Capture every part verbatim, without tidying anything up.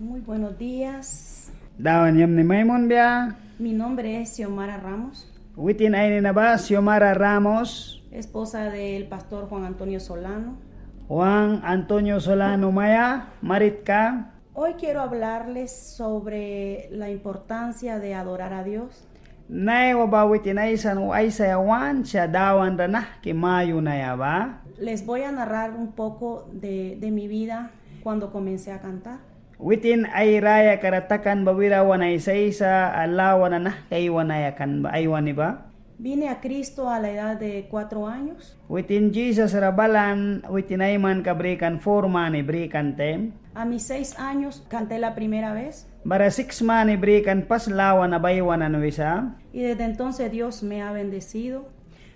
Muy buenos días. Dawan yamni mai munbia. Mi nombre es Xiomara Ramos. Witin ai nina ba Xiomara Ramos. Esposa del pastor Juan Antonio Solano. Juan Antonio Solano maia maritka. Hoy quiero hablarles sobre la importancia de adorar a Dios. Naiwa ba witin aisan aisaia want sa Dawan ra nahki mayunaia ba. Les voy a narrar un poco de, de mi vida cuando comencé a cantar. Witin ai rayaka ra takan ba wira wan aisaisa, a, lawana nahki aiwanaia kan ba, aiwani ba. Vine a Cristo a la edad de cuatro años. Witin Jisas ra balan, witin ai manka brikan, four mani brikan taim. A mis seis años canté la primera vez. Bara siks mani brikan pas lawana ba aiwanan wisa. Y desde entonces Dios me ha bendecido.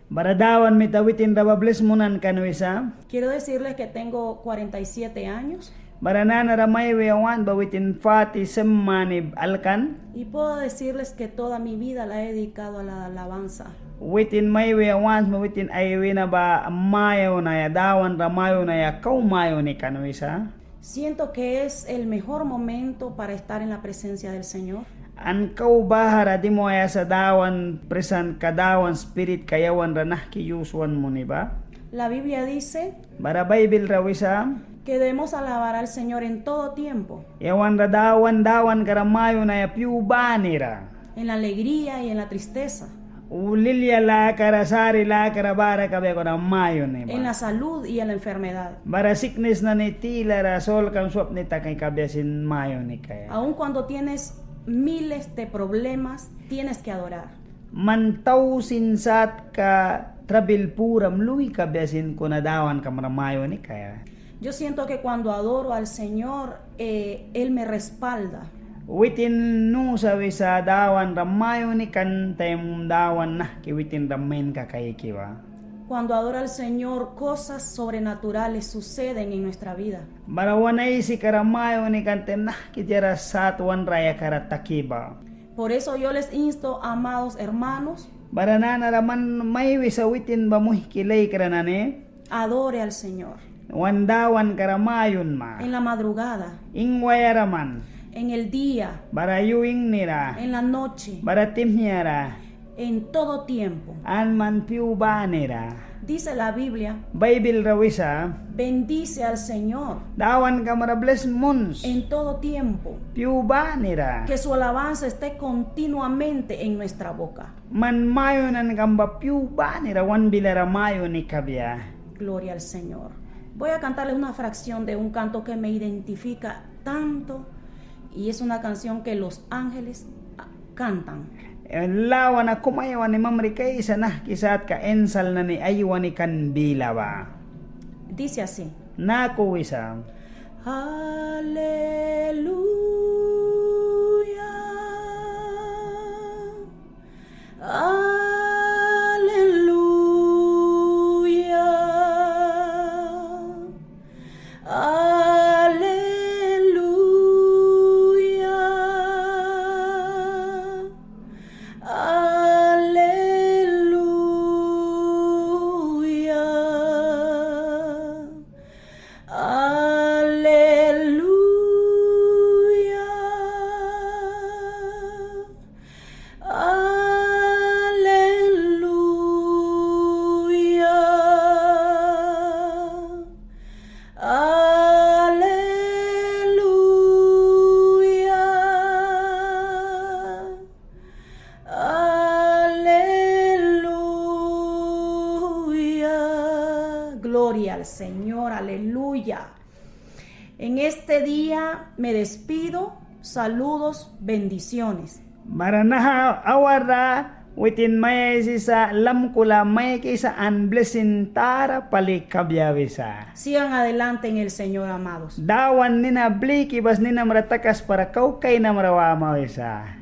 Bara Dawan mita witin ra ba blis munan kan wisa. Quiero decirles que tengo cuarenta y siete años. Bara nanara mai wiaia want ba witin forty seven mani alkan. Y puedo decirles que toda mi vida la he dedicado a la alabanza. Witin mai wiaia want ba witin ai wina ba mayunaia, Dawan ra mayunaia kau mayuni kan wisa. Siento que es el mejor momento para estar en la presencia del Señor. An kau bahara dimaia sa Dawan prisantka, Dawan spiritka yawan ra nahki yus wan muni ba. La Biblia dice Bara Baibil ra wisa. Que debemos alabar al Señor en todo tiempo. Yawan ra Dawan, Dawanka ra mayunaia pyu banira. En la alegría y en la tristeza. Lilia lakara, sari lakara bara kabia kuna mayuni ba. En la salud y en la enfermedad. Bara siknis nani tilara, solkam swapni taki kabia sin mayuni kaia. Aun cuando tienes miles de problemas, tienes que adorar. Man tausin satka trabil puram lui kabia sin kuna Dawankam ra mayuni kaia. Yo siento que cuando adoro al Señor, eh, Él me respalda. Witin nusa wisa Dawan ra mayuni kan taim Dawan nahki witin ra main kakaiki ba. Cuando adoro al Señor, cosas sobrenaturales suceden en nuestra vida. Bara wan Aisika ra mayuni kan taim nahki diara sat wan rayaka ra taki ba. Por eso yo les insto, amados hermanos, Bara nanara man mai wisa witin ba muihki laikra nani. Adore al Señor. Wan Dawanka ra mayunma. En la madrugada. Ingwaia ra man. En el día. Bara yu ingni ra. En la noche. Bara tihmia ra. En todo tiempo. An man pyu banira. Dice la Biblia, Baibil ra wisa. Bendice al Señor. Dawankam ra blis muns. En todo tiempo. Pyu banira. Que su alabanza esté continuamente en nuestra boca. Man mayunankam ba pyu banira wan bilara mayuni kabia. Gloria al Señor. Voy a cantarles una fracción de un canto que me identifica tanto, y es una canción que los ángeles, ah, cantan. Eh, lawana kum aiwani mamrikaisa nahki satka insal nani aiwani kan bila ba. Dice así. Naku wisa. Aleluya. Aleluya. Aleluya. Aleluya. Aleluya. Aleluya. Aleluya. Gloria al Señor. Aleluya. En este día me despido. Saludos, bendiciones. Bara naha awar ra witin mai aisisa, lamkula maikisa an blisin tara pali kabia wisa. Sigan adelante en el Señor, amados. Dawan nina bliki bas, ninam ra takaskpara kau kainam ra wama wisa.